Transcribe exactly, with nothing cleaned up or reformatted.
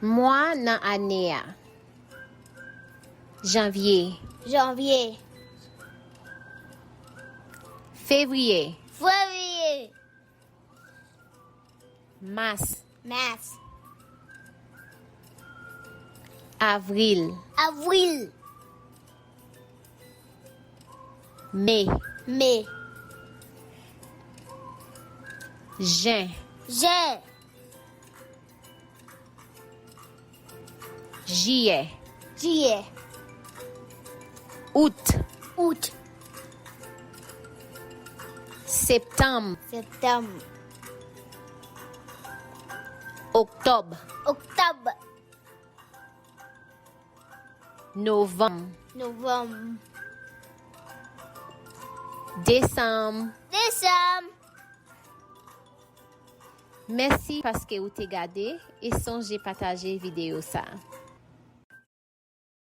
Mwa nan ane a. Janvye. Janvye. Fevriye. Fevriye. Mas. Mas. Avril. Avril. Me. Me. Jen. Jen. Jiyè. Jiyè. Out. Out. Septanm. Septanm. Oktòb. Oktòb. Novanm. Novanm. Desanm. Desanm. Mèsi paske ou te gade e sonje pataje videyo sa.